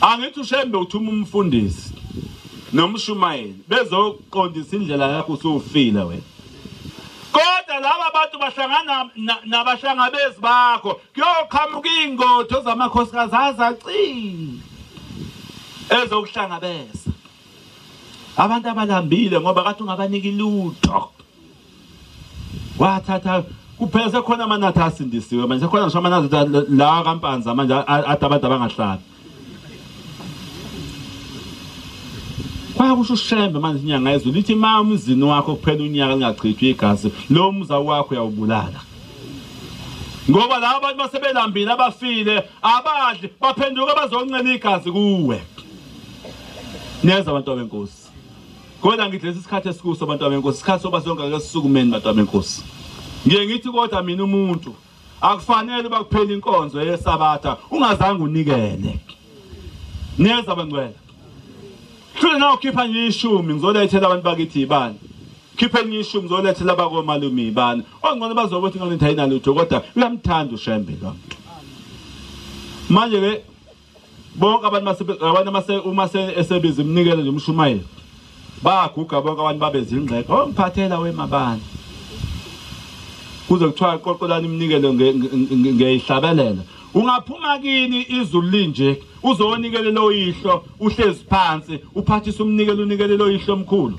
Angithi uShembe uthuma umfundisi nomshumayeli bezoqondisa indlela yakho usufile wena. Kodwa laba bantu bahlangana nabahlangabezi bakho kuyoqhamuka ingotho zamakhosikazi azacile ezokuhlangabeza abantu abalambile ngoba kade ungabaniki lutho. Wathatha kuphela sekhona amanatha asindisiwe manje, sekhona ngisho amanatha la kaMpanza manje ade abantu abangahlali. Kwakusho uShembe manje inyanga yezulu ithi ma umzini wakho kuphela unyaka lingachithwa igazi, lo muza wakho uyawubulala. Ngoba laba bantu basebelambile abafile abadli baphenduka bazoncela igazi kuwe. Niyeza abantu benkosi. Kodwa ngithi lesi sikhathi esikuso abantu benkosi, isikhathi soba sonke ake sisukumeni abantu benkosi. Ngiye ngithi kodwa mina umuntu akufanele bakuphela inkonzo yesabatha ungazange unikele. Niyeza bangcwele. Hlule nawe khipha nje ishumi ngizolethela abantu bakithi ibani. Khiphe nje ishumi ngizolethela abakomalume ibani. Ongcono bazokuthi ngani nithi ayinalutho kodwa uyamthanda uShembe lo muntu. Manje ke bonke abantu abantu uma esebiza iminikelo nje umshumayeli baguga bonke abantu babezingxeko. Oh ngiphathela wemabani. Kuze kuthiwa qoqolani iminikelo ngeyihlabelela. Ungaphuma kini izulu linje uzonikelela oyihlo uhlezi phansi uphathisa umnikelo unikelele oyihlo omkhulu.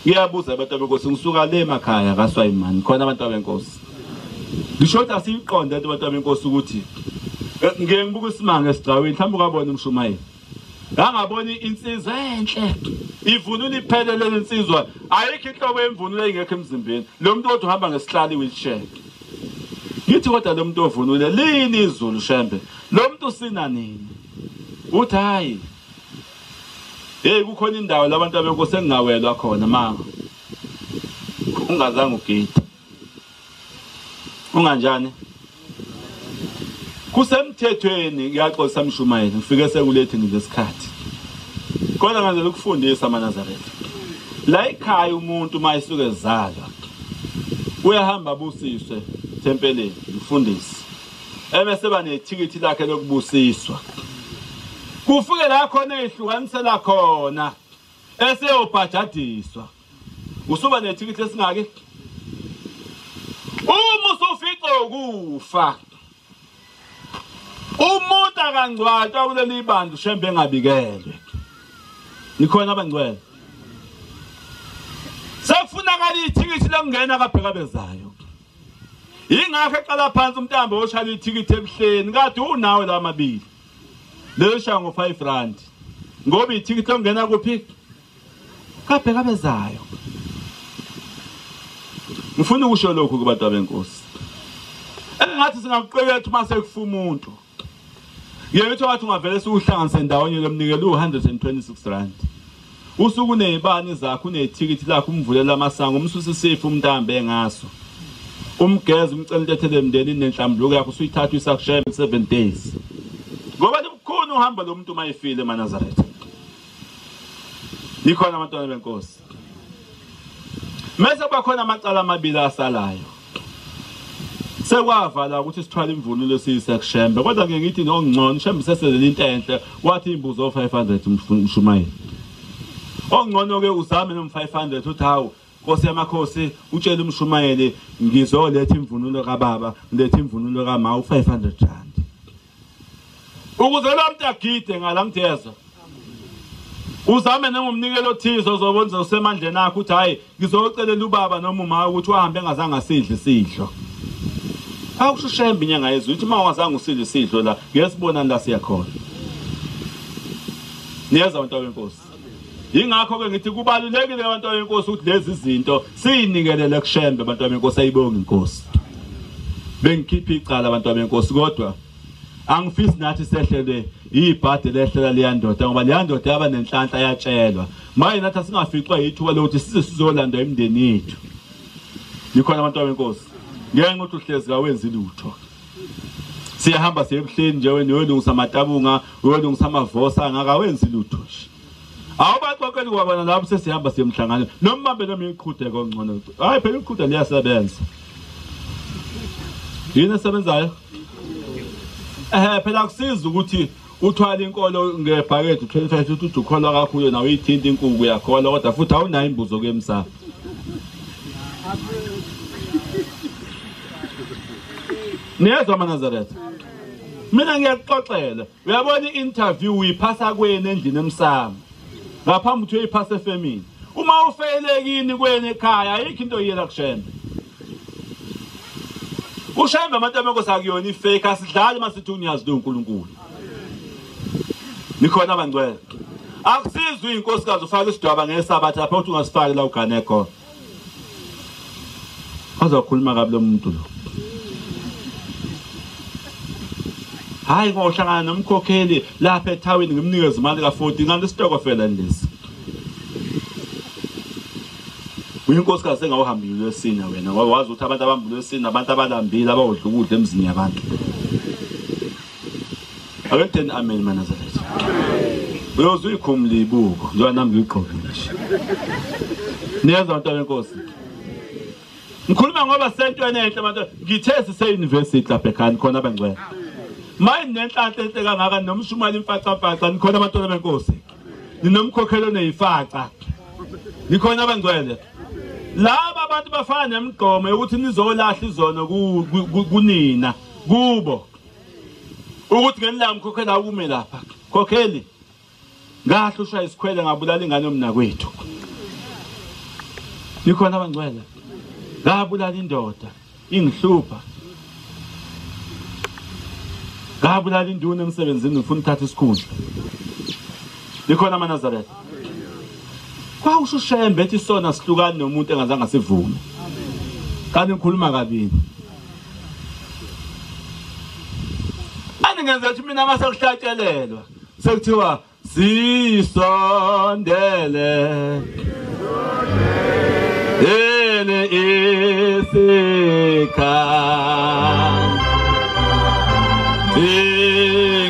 Ngiyabuza abantu benkosi, ngisuka le emakhaya kaSwayimani khona abantu benkosi. Ngisho ukuthi asiyiqonde abantu benkosi ukuthi ngiye ngibuka isimanga esigcawini mhlawumbe ukabona umshumayeli. Ngangabona insizwa enhle ivunula iphelele lensizwa, ayikho inhlobo yemvunulo engekho emzimbeni. Lo muntu kodwa uhamba ngesihlalo i-wheelchair. Ngithi kodwa lo muntu ovunule lini izulu Shembe, lo muntu usina nini? Uthi hayi, hey kukhona indawo labantu abenkosi engingawelwa khona mama ungazange ugide. Unganjani? Kusemthethweni ngiyaxolisa mshumayeli, ngifike sekulethi ngilesikhathi. Kodwa ngazela ukufundisa amaNazaretha. La ekhaya umuntu uma esuke ezalwa uyahamba abusiswe tempeleni mfundisi, ebese ba nethikithi lakhe lokubusiswa. Kufike la khona ehlukanisela khona eseyobhajadiswa. Usuba nethikithi esingaki? Uma usufica ukufa umuntu akangcwatshwa kuleli bandla uShembe engabikelwe. Nikhona abangcwele? Sekufunakala ithikithi lokungena kabhekabezayo. Ingakho eqala phansi umntambo oshaya ithikithi ebuhleni kade unawe la mabili. Leyo shaya ngo5 rand. Ngoba ithikithi lokungena kuphi? Kabhekabezayo. Ngifuna ukusho lokhu kubantu benkosi. Engathi singakuqeketha uma sekufa umuntu. Ngiye wathi ungavele suhlanganise ndawonye lomnikelo u126 rand. Usuku nezibani zakho unethikithi lakho umvulela amasango umsusisifu umntambe ngaso. Umgeza umcela intethele emndenini nenhlambuluko yakho usuyithatha uyisakushaya 7 days. Ngoba lukhona uhamba lo muntu mayifile emaNazaretha. Nikhona abantwana benkosi. Mase bakhona amacala amabili asalayo. Sekwavala ukuthi sithwale imvunulo siyise kuShembe, kodwa ngeke ngithi nongcono Shembe sesezele into enhle wathi imbuzo 500 umshumayeli. Ongcono ke uzame noma 500 uthi hawu Nkosi yamakhosi utshela umshumayeli ngizoletha imvunulo kababa ngiletha imvunulo kama u500 rand. Ukuze lo muntu agide ngala ngitheza. Uzame nengomnikelo othize ozobonza usemandleni akho uthi hayi ngizocelela ubaba noma uma ukuthi wahambe engazange asidle isidlo. Akusho Shembe inyanga yezulu uthi uma wazange usidle isidlo la ngesibonani la siya khona. Niyeza abantu benkosi. Ingakho ke ngithi kubalulekile abantu benkosi ukuthi lezi zinto siyinikelele kuShembe abantu benkosi ayibonge inkosi. Bengikhipha icala abantu benkosi kodwa angifisi nathi sehlele ibhade lehlela leyandoda ngoba leyandoda yaba nenhlanhla yatshelwa. Maye nathi asingaficwa ithuba lokuthi size sizolandwa emndeni yethu. Nikhona abantu benkosi. Ngeke ukuthi uhlezi kawenzi lutho. Siyahamba siye ebuhleni nje wena uyolungisa amatabunga, uyolungisa amavosa angakawenzi lutho nje. Awubaxoxeli kwabana lapho sesihamba siye emhlangano. Noma bambe noma iqhude kongcono. Hayi phela iqhude liyasebenza. Yini esebenzayo? Phela akusiza ukuthi Uthwala inkolo ngebhakede 25 uthi ukholwa kakhulu nawe uyithinta inkuku uyakholwa kodwa futhi awunayo imbuzo kuyemsamo. Niyezwa maNazaretha? Mina ngiyakuxoxela. Uyabona i-interview uyiphasa kwena endlini emsamo. Ngaphambi ukuthi uyiphase efemini. Uma ufeyile kini kwena ekhaya ayikho into oyiyela kuShembe. UShembe abantu abenkosi akuyona ifake, asidlali masithi unyazi loNkulunkulu. Nikhona abangcwele. Akusizwe inkosikazi ufaka isidwaba ngesabatha lapha uthi ungasifaki la ugane khona. Azokhuluma kabi lo muntu lo. Hayi ngohlangana nomkhokheli lapha ethawini ngimnikeze imali ka40 kanti isitokofela lesi. Uyinkosikazi engawuhambile lwesina wena ngoba wazi ukuthi abantu abahambile lwesina abantu abalambile abawudla ukudla emzini yabantu. Aketheni amen maNazaretha. Uyoze uyikhumule ibuko njengoba nami ngigqokile nje. Niyezwa abantu benkosi. Ngikhuluma ngoba sentweni enhle abantu ngithe sise university lapha ekhaya khona abangcwele. Maye nenhlanhla enhle kangaka nomshumali imfaca-mfaca nikhona abantwana benkosi. Ninomkhokhelo neyifaca. Nikhona abangcwele. Laba abantu bafana nemigqomo yokuthi nizolahla izono kunina kubo. Ukuthi ngenilanga umkhokhela ukume lapha. Khokheli. Ngahle ushaya isikhwele ngabulala ingane yomnakwethu. Nikhona abangcwele. Ngabulala indoda ingihlupha. Ngabulala induna emsebenzini ngifuna ukuthatha isikhundla. Nikhona amaNazaretha. Kwawusho uShembe ethi sona sihlukani nomuntu engazange sivume. Kanti ngikhuluma kabini. Ani ngenza ukuthi mina mase kuhlatshelelwa sekuthiwa sisondele ele isikha ingizodi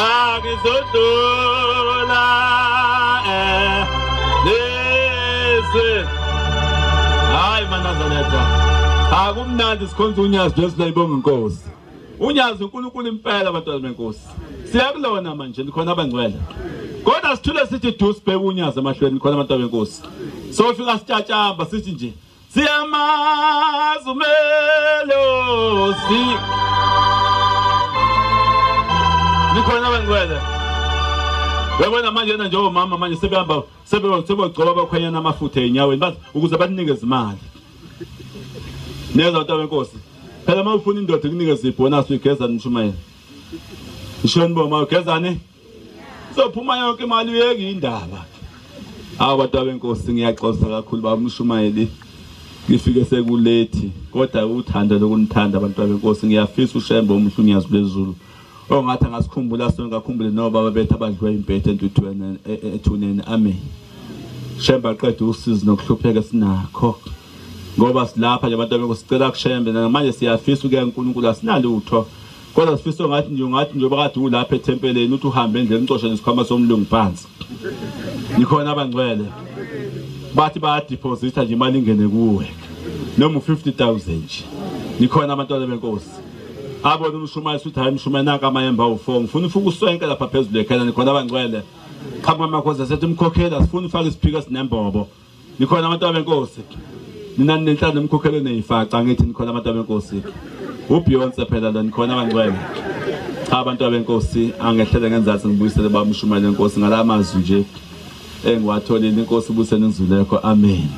angizodlula lesi. Hayi maNazaretha, akumnandi sikhonza unyazi Jesu layibonga inkosi. Unyazi uNkulunkulu impela abantwana benkosi. Siyakulona manje nikhona abangcwele. Kodwa sithule sithi du sibheke unyazi emahlweni nikhona abantwana benkosi. Sofika sitshatshamba sithi nje siyamazi umelosi. Nikhona abangcwele. Uyabona manje nje omama manje sebehamba sebegcoba abakhwenyana amafutha enyaweni bathi ukuze banikeze imali. Niyezwa abantwana benkosi. Phela uma ufuna indoda ikunikeze ibonus uyigeza nishumayela. Ishoni bo mawugezani? Sophuma yonke imali uyeke indaba. Hawu bantu benkosi ngiyaxoxa kakhulu baba umshumayeli. Ngifike sekulethi kodwa uthando lokunithanda abantu benkosi ngiyafisa uShembe omuhle unyazi lwezulu. Ongathi angasikhumbula sonke akhumbule nobaba bethu abadliwe impethe entuthweni ethuneni. Amen. Shembe aqede usizi nokuhlupheka sinakho. Ngoba silapha nje abantu benkosi sicela kuShembe namanje siyafisa ukuya kuNkulunkulu asinalutho. Kodwa sifisa ngathi nje ungathi nje bakade ulapha ethempeleni uthi uhambe endleleni ucoshe nesikhwama somlungu phansi. Nikhona abangcwele. Bathi bayadeposita nje imali ingene kuwe. Noma u50,000 nje. Nikhona abantwana benkosi. Abona umshumayeli uthi hayi umshumayeli nanka amayemba u4 ngifuna ufuka uswenke lapha phezulu ekhaya. Nikhona abangcwele. Qhamuka amakhosi asethi umkhokhela sifuna ufake isiphika sinembobo. Nikhona abantwana benkosi. Nina nenhlalo nomkhokhelo neyifaca ngithi nikhona abantwana benkosi. uBeyonce phela lo nikhona abangcwele. Cha abantu benkosi angehlele ngenzathu ngibuyisele baba umshumayeli enkosi ngalamazwi nje engiwatholile. Inkosi ibusene inzulekho. Amen.